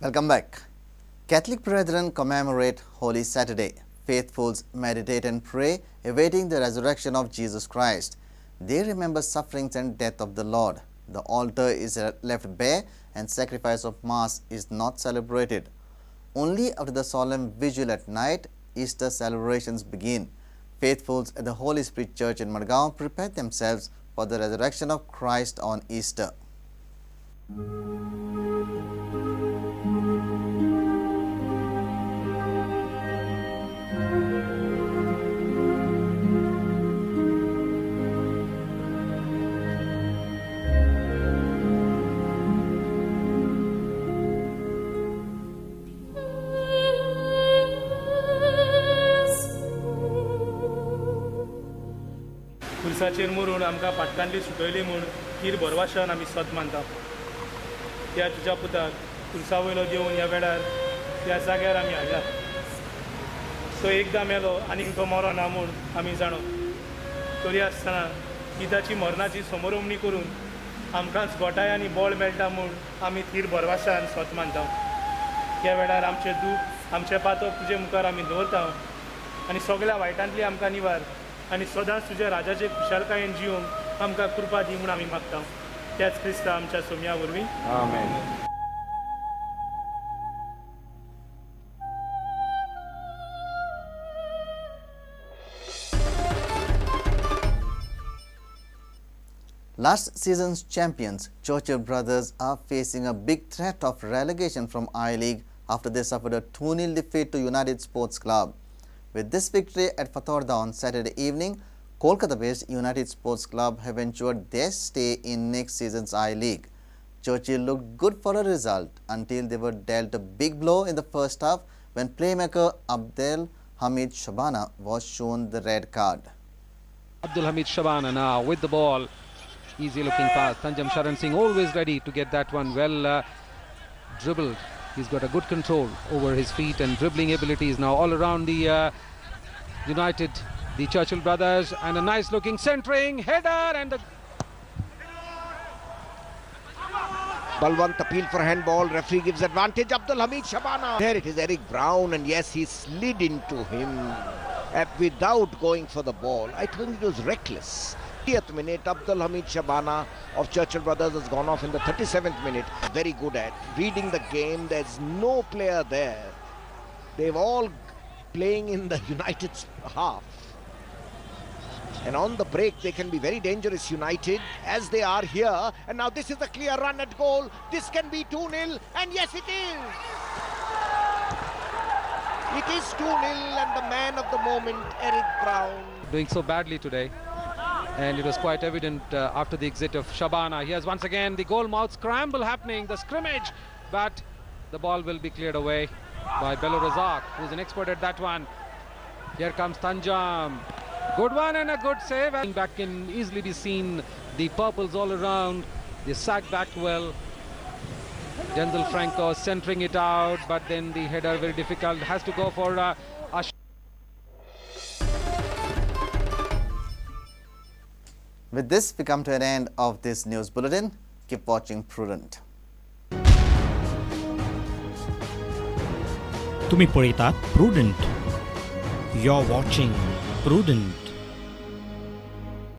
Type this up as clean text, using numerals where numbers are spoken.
Welcome back. Catholic brethren commemorate Holy Saturday. Faithfuls meditate and pray, awaiting the resurrection of Jesus Christ. They remember sufferings and death of the Lord. The altar is left bare and sacrifice of Mass is not celebrated. Only after the solemn vigil at night, Easter celebrations begin. Faithfuls at the Holy Spirit Church in Madgaon prepare themselves for the resurrection of Christ on Easter. खुर्साचेर मरून आमकां पाटकांतली सुटयली म्हूण कीर भरवाशान आमी सत मानता. त्या तुज्या पुताक खुर्सा वयलो देवन ह्या वेळार ह्या जाग्यार आमी हाडला. तो एकदां मेलो आनी तो मरोना म्हूण आमी जाणो. तरी आसतना ती ताची मरणाची समरोमणी करून आमकांच गोटाय आनी बळ मेळटा म्हूण आमी थीर भरवाशान सत मानता. ह्या वेळार आमचें दूख आमचें पातक तुजे मुखार आमी दवरता आनी सगळ्या वायटांतली आमकां निवार आनी सदांच तुज्या राजाचे खुशालकायेन जिवंक आमकां कृपा दी म्हूण आमी मागता. त्याच क्रिस्ता आमच्या सोम्या वरवीं. आमेन. Last season's champions, Churchill Brothers, are facing a big threat of relegation from I-League after they suffered a 2-0 defeat to United Sports Club. With this victory at Fatorda on Saturday evening, Kolkata-based United Sports Club have ensured their stay in next season's I-League. Churchill looked good for a result until they were dealt a big blow in the first half when playmaker Abdel Hamid Shabana was shown the red card. Abdul Hamid Shabana now with the ball. Easy looking pass. Thanjam Sharan Singh always ready to get that one well dribbled. He's got a good control over his feet and dribbling abilities now all around the United, the Churchill Brothers, and a nice looking centering header and the Balwant appeal for handball. Referee gives advantage. Abdul Hamid Shabana. There it is, Eric Brown, and yes, he slid into him without going for the ball. I think it was reckless. 30th minute, Abdul Hamid Shabana of Churchill Brothers has gone off in the 37th minute. Very good at reading the game. There's no player there. They've all playing in the United's half. And on the break, they can be very dangerous, United, as they are here. And now this is a clear run at goal. This can be 2-0. And yes, it is. It is 2-0, and the man of the moment, Eric Brown. Doing so badly today. And it was quite evident after the exit of Shabana. Here's once again the goal mouth scramble happening, the scrimmage, but the ball will be cleared away by Bello Razak, who's an expert at that one. Here comes Thanjam. Good one and a good save. And back can easily be seen the purples all around. They sack back well. Denzel Franco centering it out, but then the header very difficult. Has to go for With this, we come to an end of this news bulletin. Keep watching Prudent. तुम्ही पळयतात Prudent. You're watching Prudent.